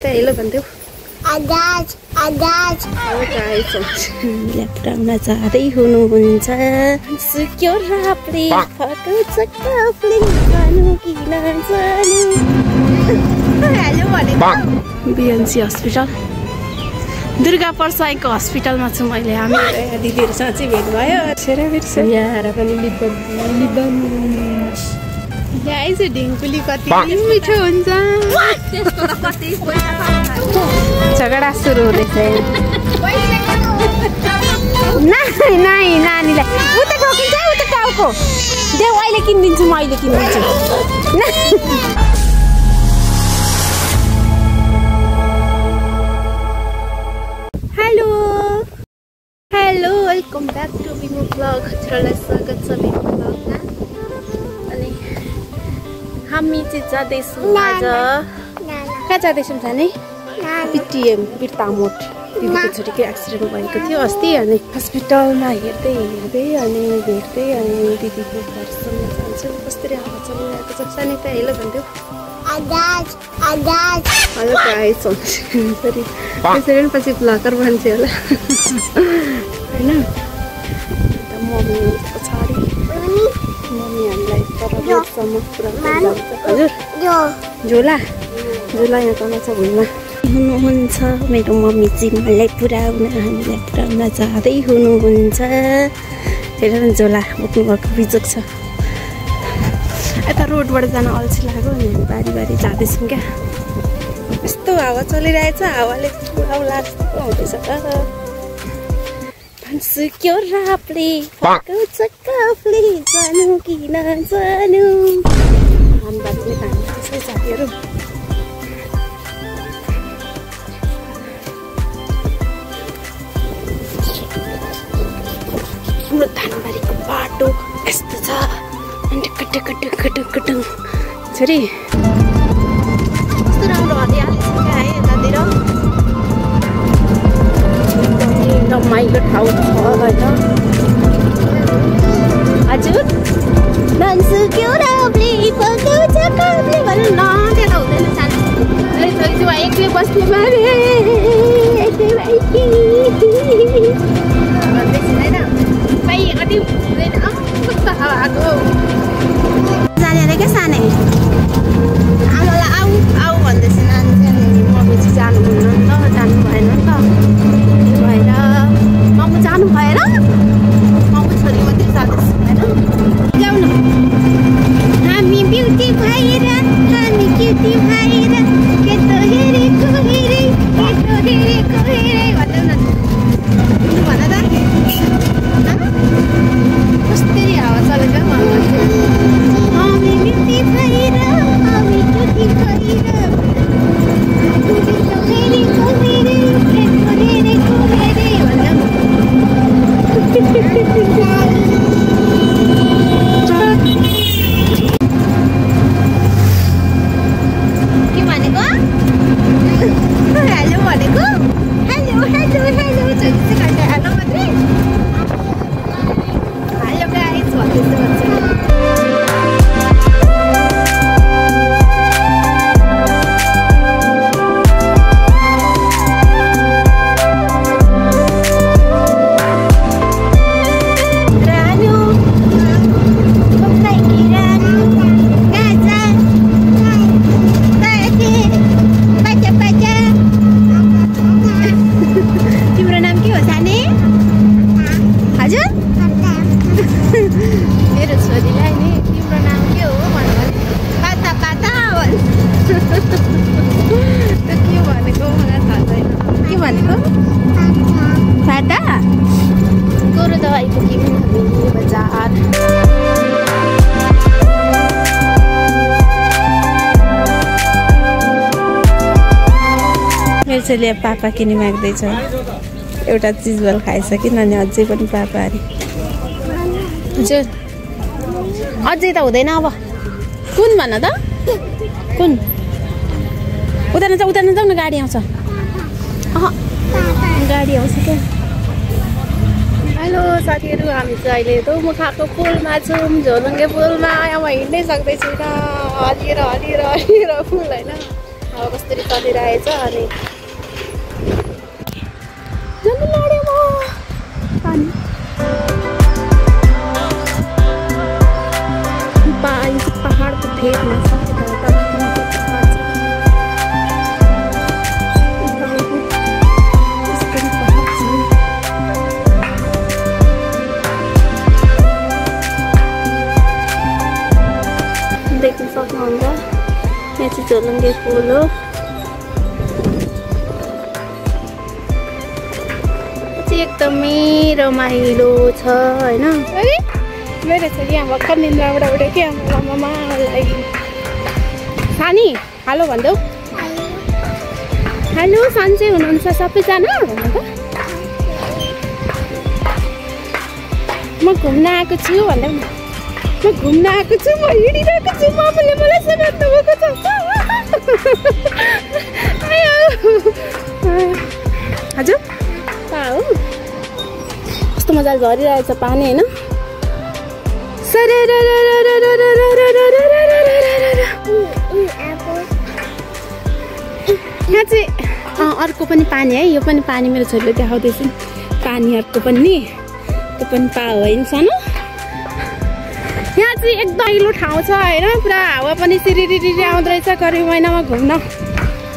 Hello भन्थ्यौ आगाज ल्याप्टाउन जाँदै हुनुहुन्छ सुक्यो राप्ले फको चक्काप्ले जानु कि नजानु हेलो भनेको बिएनसी हस्पिटल दुर्गा परसाईको हस्पिटलमा छु मैले हामी दिदीहरुसँग चाहिँ भेट भयो यहाँ पनि लिबन गाइस ढिङ्कुली कति मिठो हुन्छ त्यसको त कति पैसा झगडा सुरु हुँदैछ नानीलाई उता ठोकिन्छ उता टाउको देऊ अहिले किनिदिन्छु म अहिले किनिदिन्छु हेलो वेलकम ब्याक टु बिमो ब्लग हजुरलाई स्वागत छ बिमो ब्लगमा अनि हामी चाहिँ जाँदैछौँ आज कहाँ जाँदैछौँ जाने पिटिएम बिर्तामोट दिदीको छोरीको एक्सिडेन्ट भएको थियो अस्ति अनि हस्पिटलमा हेर्दै अनि भेट्दै अनि दिदीको घरसम्म जान्छौँ कसरी हावा चलिरहेको छ सानी त हेलो भन्थ्यौ हेलो गाइस सरी त्यसरी पनि पछि ब्लगर मान्छे होला होइन मम्मी पछाडि मम्मी हामीलाई पर रोडसम्म पुऱ्याउँछ हजुर झोला यहाँ तल छ भुइँमा हुनुहुन्छ मेरो मम्मी चाहिँ हामीलाई पुऱ्याउन जाँदै हुनुहुन्छ हेर न झोला बोक्नु भएको बिजोक छ यता रोडबाट जान अल्छी लाग्यो अनि बारी जाँदैछौँ क्या यस्तो हावा चलिरहेछ हावाले उडाउला जस्तो हुँदैछ सुक्यो राप्ले फको चक्काप्ले जानु कि नजानु हामी बाँच्ने हामी त्यसै साथीहरू हाम्रो धानबारीको बाटो यस्तो छ अनि कट छोरी कस्तो राम्रो हरियाली छ क्या है यतातिर रमाइलो ठाउँ छ होइन हजुर सुक्यो राप्ले फको चक्काप्ले भन्नु न त्यो त हुँदैन सानो छोरी चाहिँ एक्लै बस्ने मारे भन्दैछु होइन भाइ कति हुँदैन कस्तो हावा आएको जाने अरे क्या सानै आमालाई आऊ भन्दैछु नानी मम्मी चाहिँ जानुहुन्न नि त जानु भएन नि त भएर मम्मी जानु भएर मम्मी छोरी मात्रै जाँदैछु होइन ल्याउनु हामी ब्युटी भएर हामी क्युटी भएर केटो हेरेको हेरे भन्दै न भन त कस्तरी हावा चलेको हामी ब्युटी भएर हामी क्युटी भएर ले पापा किनी माग्दैछ एउटा चिजबल खाइसक्यो अनि अझै पनि पापा अरे हजुर अझै त हुँदैन अब कुन भन त कुन उता नजाऊ न गाडी आउँछ गाडी आउँछ क्या हेलो साथीहरू हामी चाहिँ अहिले दोमुखाको पुलमा छौँ झोलुङ्गे पुलमा अब हिँड्नै सक्दैछु हलिएर फुल होइन अब कसरी चलिरहेछ अनि जल्दी लड्यो म पानी पहाडको फेदमा छ देख्न सक्नुहुन्छ यहाँ चाहिँ झोलुङ्गे फुल हो चाहिँ एकदमै रमाइलो छ होइन मेरो छोरी यहाँ भर्खर निन्द्राबाट उठ्यो कि आमामा लागि सानी हेलो भनिदेऊ हेलो सन्चै हुनुहुन्छ सबैजना भन्नु त म घुम्न आएको छु भन्दा म घुम्न आएको छु म हिँडिरहेको छु मामाले मलाई सुनाउनु भएको छ हजुर पा हो कस्तो मजाले झरिरहेछ पानी होइन यहाँ चाहिँ अर्को पनि पानी है यो पनि पानी मेरो छोरीले देखाउँदैछ पानी अर्को पनि नि त्यो पनि पा होइन सानो यहाँ चाहिँ एकदम दैलो ठाउँ छ होइन पुरा हावा पनि सिरिरिरी आउँदो रहेछ गर्मी महिनामा घुम्न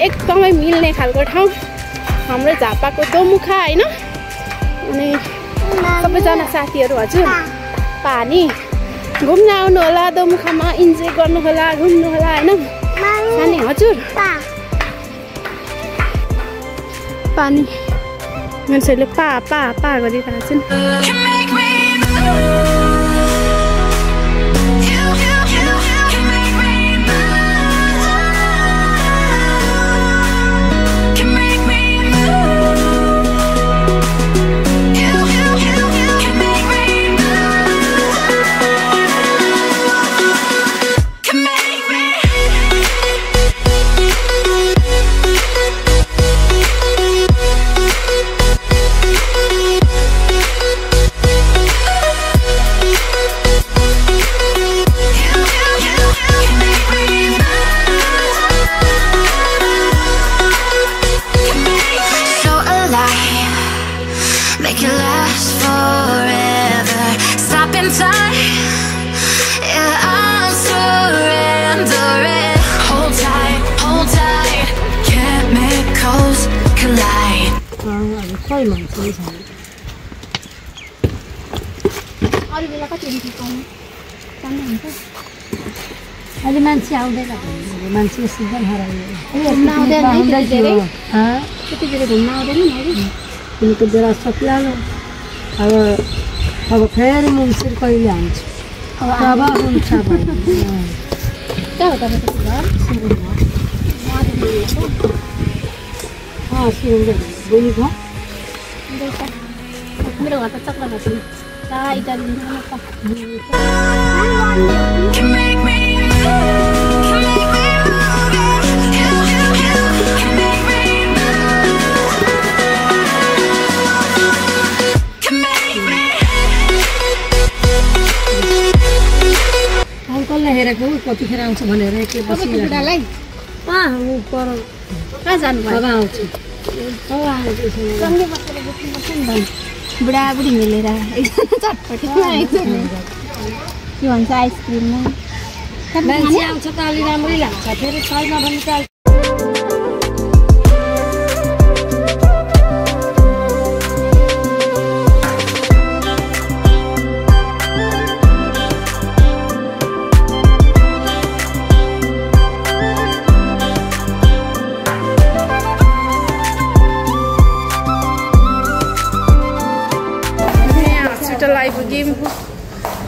एकदमै मिल्ने खालको ठाउँ हाम्रो झापाको दोमुखा होइन अनि सबैजना साथीहरू हजुर पानी घुम्न आउनु होला दोमुखामा इन्जोय गर्नु होला घुम्नु होला होइन सानी हजुर पानी मान्छेले पा पा पा गरिरहेको छ नि अरू बेला कति अहिले मान्छे आउँदैन मान्छे सिजन हरायो त्यति बेला घुम्न आउँदैन किनकि बेला सकिहाल्यो अब फेरि मङ्सिर कहिले आउँछ अब हुन्छ कहाँ हो तपाईँको घर सिलगढी बुढी घर मेरो घर त चक्र भएको इटाली अङ्कलले हेरेको कतिखेर आउँछ भनेर के बसिरहेलाई कहाँ जानुभयो अब आउँछ बुढाबुढी मिलेर चटपटी के भन्छ आइसक्रिममा आउँछ त अलि राम्रै लाग्छ फेरि छैन भने त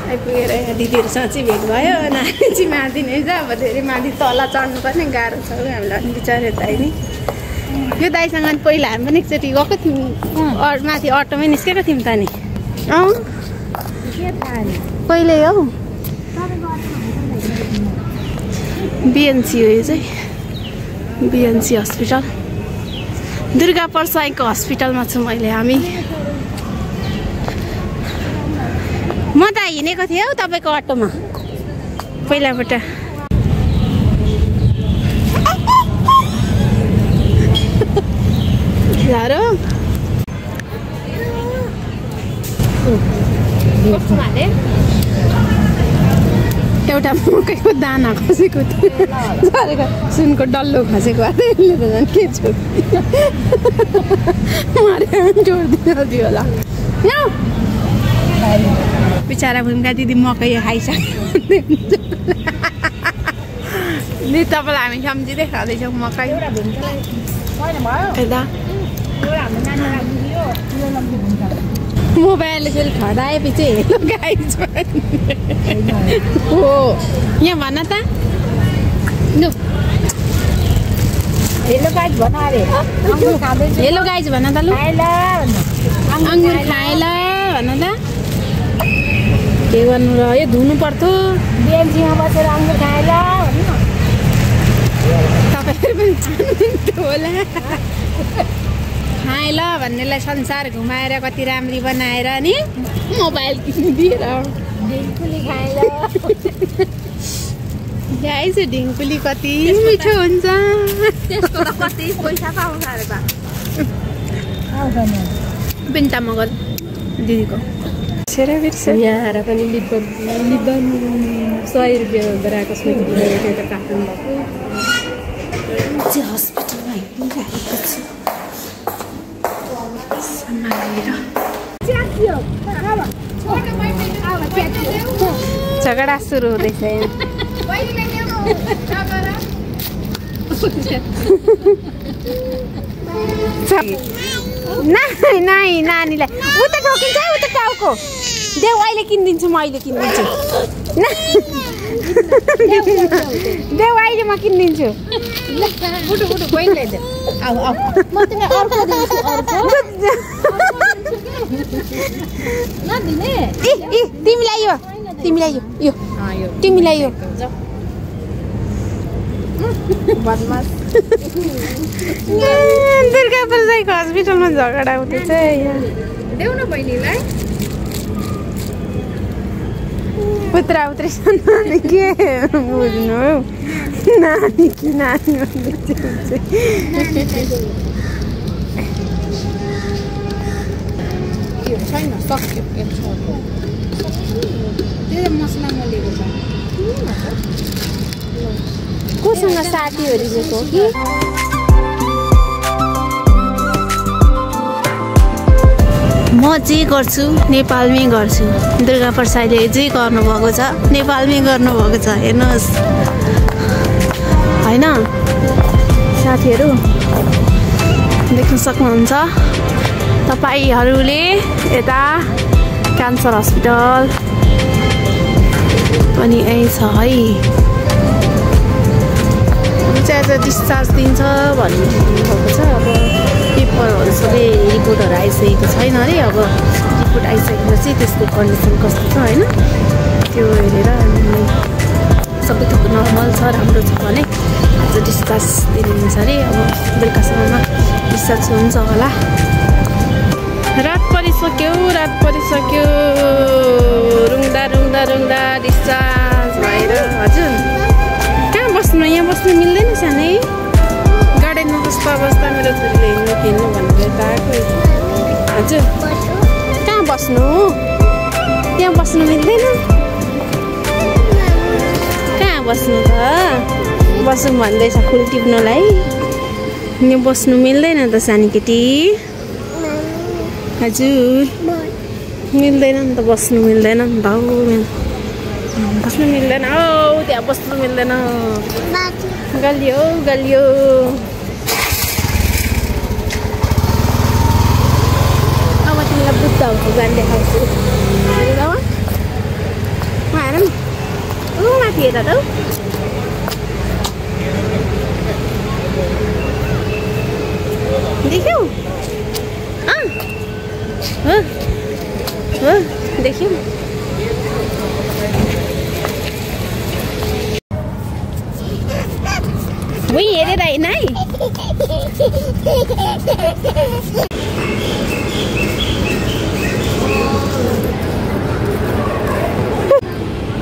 आइपुगेर यहाँ दिदीहरूसँग चाहिँ भेट भयो नानी चाहिँ माथि नै छ अब धेरै माथि तल चढ्नु पर्ने गाह्रो छ हामीलाई अनि बिचारे दाइ नि यो दाइसँग अनि पहिला हामी पनि एकचोटि गएको थियौँ माथि अटोमै निस्केको थियौँ त नि कहिले हौ बिएनसी हो यो चाहिँ बिएनसी हस्पिटल दुर्गा परसाईको हस्पिटलमा छु मैले हामी म त हिँडेको थिएँ हौ तपाईँको अटोमा पहिलाबाट झारो एउटा मकैको दाना खसेको थियो झरेको सुनको डल्लो खसेको यसले त झन् के छु जोडिदिनु थियो होला बिचरा भूमिका दिदी मकै खाइसक्यो नि तपाईँलाई हामी सम्झिँदै खाँदैछौँ मकै मोबाइल यसरी खडाएपछि हेलो गाइज हो यहाँ भन त लु हेलो गाइज भन अरे हेलो गाइज भन त लु अङ्गुर खाएला भन त के गर्नु र यो धुनु पर्थ्यो बेन्चीमा बसेर अङ्गुर खाएला तपाईँहरू पनि होला खाएल भन्नेलाई संसार घुमाएर कति राम्री बनाएर नि मोबाइल किनिदिएर ढिङ्कुली खाएल गाइस ढिङ्कुली कति मिठो हुन्छ त्यसको त कति पैसा पाउँछ अरे बा बिन्ता मगर दिदीको यहाँ आएर पनि लिपन 100 रुपियाँ गरेर कस्मेटिक लगेको एउटा कार्टुन भएको चाहिँ हस्पिटलमा हिँडिरहेको छु झगडा सुरु हुँदैछ नानीलाई उता ठोकिन्छ उता टाउको देऊ अहिले किनिदिन्छु म अहिले किनिदिन्छु देऊ अहिले म किनिदिन्छु तिमीलाई यो तिमीलाई यो दुर्गा पूजाको हस्पिटलमा झगडा हुँदैछ देऊ न बहिनीलाई पुत्रा उत्रै नानी के बुझ्नु नानी कि नानी छैन सक्यो त्यो मसला मलेको छ कोसँग साथीहरू दिएको कि म जे गर्छु नेपालमै गर्छु दुर्गा प्रसादले जे गर्नुभएको छ नेपालमै गर्नुभएको छ हेर्नुहोस् होइन साथीहरू देख्न सक्नुहुन्छ तपाईहरूले यता क्यान्सर हस्पिटल पनि यही छ है आज डिस्चार्ज दिन्छ भन्नुभएको छ अब पेपरहरू सबै रिपोर्टहरू आइसकेको छैन अरे अब रिपोर्ट आइसकेपछि त्यसको कन्डिसन कस्तो छ होइन त्यो हेरेर सबै थोक नर्मल छ राम्रो छ भने आज डिस्चार्ज दिनुहुन्छ अरे अब बेलुकासम्ममा डिस्चार्ज हुन्छ होला रात परिसक्यो रुङ्दा डिस्चार्ज भएर हजुर कहाँ बस्नु यहाँ बस्नु मिल्दैन सानै गार्डनमा बस्दा मेरो छोरीले खेल्नु भनेर त आएको हजुर कहाँ बस्नु त्यहाँ बस्नु मिल्दैन कहाँ बस्नु त बसौँ भन्दैछ फुल टिप्नलाई यहाँ बस्नु मिल्दैन त सानी केटी हजुर मिल्दैन नि त बस्नु मिल्दैन नि त बस्नु मिल्दैन हौ त्यहाँ बस्नु मिल्दैन गलियो अब तिमीलाई बुद्धहरूको गान देखाउँछु हेर न माथि हेर त देख्यौ देख्यौ वही हेरेर होइन है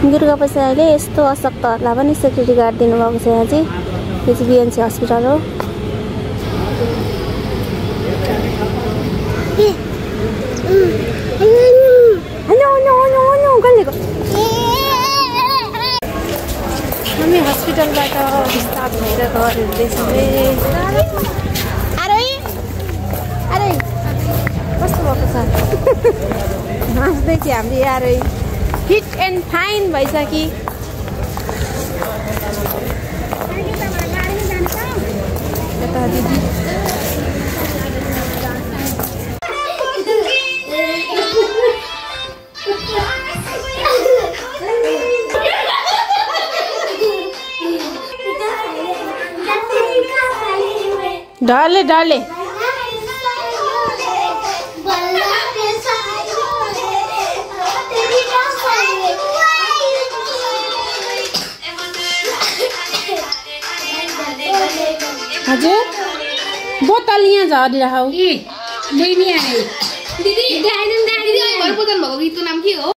दुर्गा प्रसादले यस्तो अशक्तहरूलाई पनि सेक्युरिटी गार्ड दिनुभएको छ यहाँ चाहिँ यो चाहिँ बिएनसी हस्पिटल हो हामी हस्पिटलबाट डिस्चार्ज भएर घर हिँड्दैछौँ। अरे कस्तो भएको छ हाँस्दै थियो हाम्रो यारै फिट एन्ड फाइन भइसक्यो। यता दिदी डाले हजुर बोतल यहाँ झरिरहेको दिदी